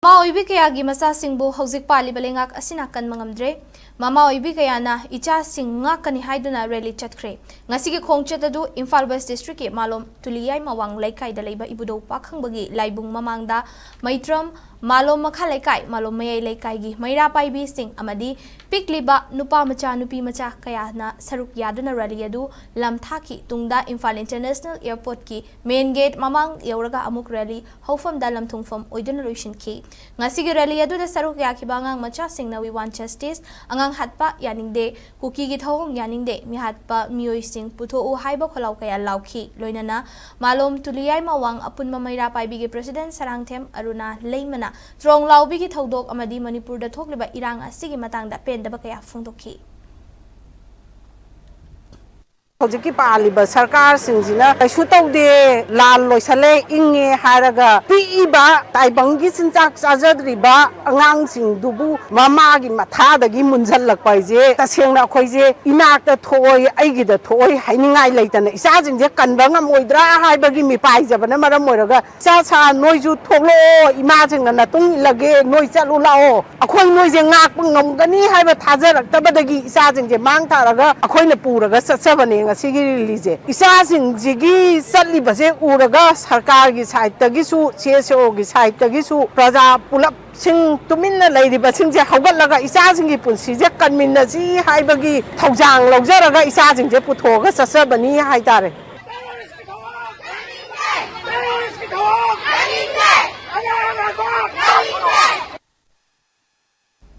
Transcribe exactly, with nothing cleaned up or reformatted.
ꯃꯃꯥ ꯑꯣꯏꯕꯤ ꯀꯌꯥꯒꯤ ꯃꯆꯥꯁꯤꯡꯕꯨ ꯍꯧꯖꯤꯛ ꯄꯥꯜꯂꯤꯕ ꯂꯩꯉꯥꯛ ꯑꯁꯤꯅ ꯀꯟꯕ ꯉꯝꯗ꯭ꯔꯦ꯫ ꯃꯃꯥ ꯑꯣꯏꯕꯤ ꯀꯌꯥꯅ ꯏꯆꯥꯁꯤꯡ ꯉꯥꯛꯀꯅꯤ ꯍꯥꯏꯗꯨꯅ ꯔꯦꯂꯤ ꯆꯠꯈ꯭ꯔꯦ꯫ ꯉꯁꯤꯒꯤ ꯈꯣꯡꯆꯠ ꯑꯗꯨ ꯏꯝꯐꯥꯜ ꯋꯦꯁ ꯗꯤꯁꯇ꯭ꯔꯤꯛꯀꯤ ꯃꯥꯂꯣꯝ ꯇꯨꯂꯤꯌꯥꯏꯃꯋꯥꯡ ꯂꯩꯀꯥꯏꯗ ꯂꯩꯕ ꯏꯕꯨꯙꯧ ꯄꯥꯈꯪꯕꯒꯤ ꯂꯥꯏꯕꯨꯡ ꯃꯃꯥꯡꯗ, ꯃꯩꯇ꯭ꯔꯝ, ꯃꯥꯂꯣꯝ ꯃꯈꯥ ꯂꯩꯀꯥꯏ, ꯃꯥꯂꯣꯝ ꯃꯌꯥꯏ ꯂꯩꯀꯥꯏꯒꯤ ꯃꯩꯔꯥ ꯄꯥꯏꯕꯤꯁꯤꯡ ꯑꯃꯗꯤ ꯄꯤꯛꯂꯤꯕ ꯅꯨꯄꯥ ꯃꯆꯥ, ꯅꯨꯄꯤ ꯃꯆꯥ ꯀꯌꯥꯅ ꯁꯔꯨꯛ ꯌꯥꯗꯨꯅ ꯔꯦꯂꯤ ꯑꯗꯨ ꯂꯝꯊꯥꯈꯤ꯫ ꯇꯨꯡꯗ ꯏꯝꯐꯥꯜ ꯏꯟꯇꯔꯅꯦꯁꯅꯦꯜ ꯑꯦꯌꯔꯄꯣꯔꯠꯀꯤ ꯃꯦꯟ ꯒꯦꯠ ꯃꯃꯥꯡ ꯌꯧꯔꯒ ꯑꯃꯨꯛ ꯔꯦꯂꯤ ꯍꯧꯐꯝꯗ ꯂꯝꯊꯨꯡꯐꯝ ꯑꯣꯏꯗꯨꯅ ꯂꯣꯏꯁꯤꯟꯈꯤ꯫ ꯉꯁꯤꯒꯤ ꯔꯦꯂꯤ ꯑꯗꯨꯗ ꯁꯔꯨꯛ ꯌꯥꯈꯤꯕ ꯑꯉꯥꯡ ꯃꯆꯥꯁꯤꯡꯅ "We want justice", "ꯑꯉꯥꯡ ꯍꯥꯠꯄ ꯌꯥꯅꯤꯡꯗꯦ", "ꯀꯨꯀꯤꯒꯤ ꯊꯧꯑꯣꯡ ꯌꯥꯅꯤꯡꯗꯦ", "ꯃꯤꯍꯥꯠꯄ ꯃꯤꯑꯣꯏꯁꯤꯡ ꯄꯨꯊꯣꯛꯎ" ꯍꯥꯏꯕ ꯈꯣꯜꯂꯥꯎ ꯀꯌꯥ ꯂꯥꯎꯈꯤ꯫ ꯂꯣꯏꯅꯅ ꯃꯥꯂꯣꯝ ꯇꯨꯂꯤꯌꯥꯏꯃꯋꯥꯡ ꯑꯄꯨꯟꯕ ꯃꯩꯔꯥ ꯄꯥꯏꯕꯤꯒꯤ ꯄ꯭ꯔꯦꯁꯤꯗꯦꯟ ꯁꯔꯥꯡꯊꯦꯝ ꯑꯔꯨꯅꯥ ꯂꯩꯃꯅ ꯇ꯭ꯔꯣꯡ ꯂꯥꯎꯕꯤꯒꯤ ꯊꯧꯗꯣꯛ ꯑꯃꯗꯤ ꯃꯅꯤꯄꯨꯔꯗ ꯊꯣꯛꯂꯤꯕ ꯏꯔꯥꯡ ꯑꯁꯤꯒꯤ ꯃꯇꯥꯡꯗ ꯄꯦꯟꯗꯕ ꯀꯌꯥ ꯐꯣꯡꯗꯣꯛꯈꯤ꯫ ꯍꯧꯖꯤꯛꯀꯤ ꯄꯥꯜꯂꯤꯕ ꯁꯔꯀꯥꯔꯁꯤꯡꯁꯤꯅ ꯀꯩꯁꯨ ꯇꯧꯗꯦ, ꯂꯥꯟ ꯂꯣꯏꯁꯜꯂꯦ, ꯏꯪꯉꯦ ꯍꯥꯏꯔꯒ ꯄꯤꯛꯏꯕ ꯇꯥꯏꯕꯪꯒꯤ ꯆꯤꯟꯖꯥꯛ ꯆꯥꯖꯗ꯭ꯔꯤꯕ ꯑꯉꯥꯡꯁꯤꯡꯗꯨꯕꯨ ꯃꯃꯥꯒꯤ ꯃꯊꯥꯗꯒꯤ ꯃꯨꯟꯖꯜꯂꯛꯄ ꯍꯥꯏꯁꯦ, ꯇꯁꯦꯡꯅ ꯑꯩꯈꯣꯏꯁꯦ ꯏꯅꯥꯛꯇ ꯊꯣꯛꯑꯣꯏ, ꯑꯩꯒꯤꯗ ꯊꯣꯛꯑꯣꯏ ꯍꯥꯏꯅꯤꯡꯉꯥꯏ ꯂꯩꯇꯅ ꯏꯆꯥꯁꯤꯡꯁꯦ ꯀꯟꯕ ꯉꯝꯃꯣꯏꯗ꯭ꯔꯥ ꯍꯥꯏꯕꯒꯤ ꯃꯤꯄꯥꯏꯖꯕꯅ ꯃꯔꯝ ꯑꯣꯏꯔꯒ, "ꯏꯆꯥ ꯁꯥ, ꯅꯣꯏꯁꯨ ꯊꯣꯛꯂꯛꯑꯣ, ꯏꯃꯥꯁꯤꯡꯅ ꯅꯇꯨꯡ ꯏꯜꯂꯒꯦ, ꯅꯣꯏ ꯆꯠꯂꯨ ꯂꯥꯛꯑꯣ, ꯑꯩꯈꯣꯏ ꯅꯣꯏꯁꯦ ꯉꯥꯛꯄ ꯉꯝꯒꯅꯤ" ꯍꯥꯏꯕ ꯊꯥꯖꯔꯛꯇꯕꯗꯒꯤ ꯏꯆꯥꯁꯤꯡꯁꯦ ꯃꯥꯡ ꯊꯥꯔꯒ ꯑꯩꯈꯣꯏꯅ ꯄꯨꯔꯒ ꯆꯠꯆꯕꯅꯦ ꯉꯁꯤꯒꯤ ꯔꯦꯂꯤꯁꯦ꯫ ꯏꯆꯥꯁꯤꯡꯁꯤꯒꯤ ꯆꯠꯂꯤꯕꯁꯦ ꯎꯔꯒ ꯁꯔꯀꯥꯔꯒꯤ ꯁꯥꯏꯠꯇꯒꯤꯁꯨ, ꯁꯤ ꯑꯦꯁ ꯑꯣꯒꯤ ꯁꯥꯏꯠꯇꯒꯤꯁꯨ, ꯄ꯭ꯔꯖꯥ ꯄꯨꯂꯞꯁꯤꯡ, ꯇꯨꯃꯤꯟꯅ ꯂꯩꯔꯤꯕꯁꯤꯡꯁꯦ ꯍꯧꯒꯠꯂꯒ ꯏꯆꯥꯁꯤꯡꯒꯤ ꯄꯨꯟꯁꯤꯁꯦ ꯀꯟꯃꯤꯟꯅꯁꯤ ꯍꯥꯏꯕꯒꯤ ꯊꯧꯗꯥꯡ ꯂꯧꯖꯔꯒ ꯏꯆꯥꯁꯤꯡꯁꯦ ꯄꯨꯊꯣꯛꯑꯒ ꯆꯠꯆꯕꯅꯤ ꯍꯥꯏꯇꯥꯔꯦ꯫